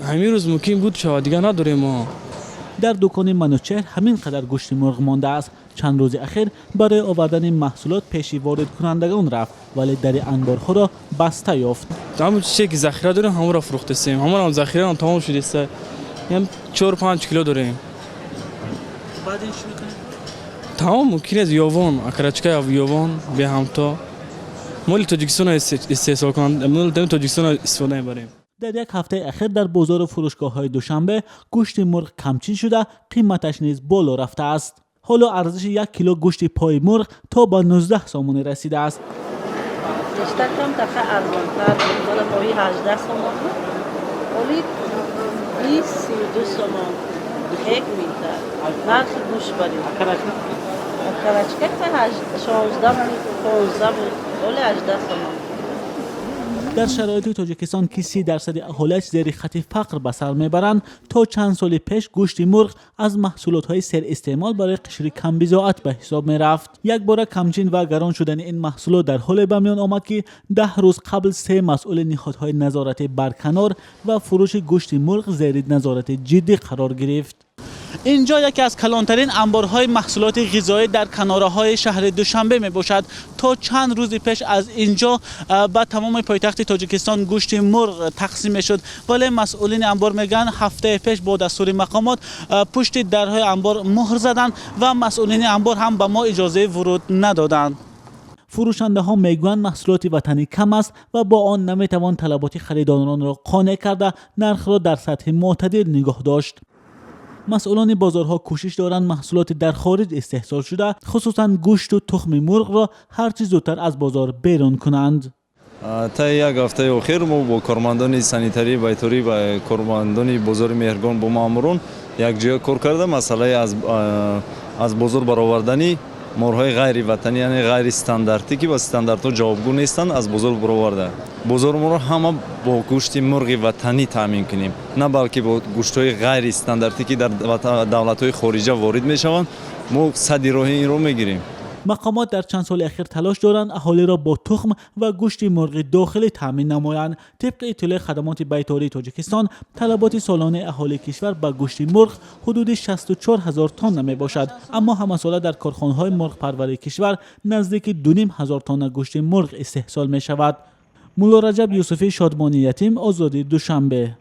Ҳамин рӯз мумкин буд шавад, дигар надорем мо. Дар дукони Манучеҳр ҳамин қадар гӯшти мурғ мондааст. Чанд рӯзи ахир барои овардани маҳсулот пеши воридкунандагон рафт, вале дари анборҳоро баста ёфт. Ҳамон чизе ки захира дорем, ҳамонро фурӯхтесем. Ҳамонам захираам тамом шудеста. Ям 4-5 кило дорем. Баъд ин чӣ мекунед? Тамом мумкин аст, ёвон, окорочка ёвон, беҳамто. Моли Тоҷикистонро истеҳсол кунанд, моли Тоҷикистонро истифода мебарем. Дар як ҳафтаи ахир дар бозору фурӯшгоҳҳои Душанбе гӯшти мурғ камчин шуда, қиматаш низ боло рафтааст. Ҳоло арзиши 1 кило гӯшти пои мурғ то ба 19 сомонӣ расидааст. Бештар камтар арзонтар буд. Мана моҳи 18 сомон буд. Оли 20-32 сомон. Хек митар. Нархи гӯшт барин. Окорочка 16 буд, 15 буд. Оли 18 сомон. Дар шароити Тоҷикистон, ки 30% аҳолиаш зери хатти фақр ба сар мебаранд, то чанд соли пеш гӯшти мурғ аз маҳсулотҳои серистеъмол барои қишри камбизоат ба ҳисоб мерафт. Якбора камчин ва гарон шудани ин маҳсулот дар ҳоле ба миён омад, ки 10 рӯз қабл се масъули ниҳодҳои назоратӣ барканор ва фурӯши гӯшти мурғ зери назорати ҷиддӣ қарор гирифт. Инҷо яке аз калонтарин анборҳои маҳсулоти ғизоӣ дар канораҳои шаҳри Душанбе мебошад. То чанд рӯзи пеш аз инҷо ба тамоми пойтахти Тоҷикистон гӯшти мурғ тақсим мешуд, вале масъулини анбор мегӯянд, ҳафтаи пеш бо дастури мақомот пушти дарҳои анбор муҳр заданд ва масъулини анбор ҳам ба мо иҷозаи вуруд надоданд. Фурӯшандаҳо мегӯянд, маҳсулоти ватанӣ кам аст ва бо он наметавон талаботи харидоронро қонеъ карда, нархро дар сатҳи мӯътадил нигоҳ дошт. Масъулони бозорҳо кӯшиш доранд маҳсулоти дар хориҷ истеҳсол шуда, хусусан гӯшту тухми мурғро, ҳарчи зудтар аз бозор берун кунанд. Таи як ҳафтаи охир мо бо кормандони санитарии байторӣ ва кормандони бозори Меҳргон, бо маъмурон якҷоя кор карда, масъалаи аз бозор баровардани мурғҳои ғайриватанӣ, яъне ғайристандартӣ, ки ба стандартҳо ҷавобгӯ нестанд, аз бозор бароварда, бозори моро ҳама бо гӯшти мурғи ватанӣ таъмин кунем, на балки бо гӯштҳои ғайристандартӣ, ки дар давлатҳои хориҷа ворид мешаванд. Мо садди роҳи инро мегирем. Мақомот дар чанд соли ахир талош доранд аҳолиро бо тухм ва гӯшти мурғи дохилӣ таъмин намоянд. Тибқи иттилои хадамоти байтории Тоҷикистон, талаботи солонаи аҳолии кишвар ба гӯшти мурғ ҳудуди 64 ҳазор тонна мебошад, аммо ҳамасола дар корхонаҳои мурғпарварии кишвар наздики 2,5 ҳазор тонна гӯшти мурғ истеҳсол мешавад. Муллораҷаб Юсуфӣ, Шодмони Ятим, Озодӣ, Душанбе.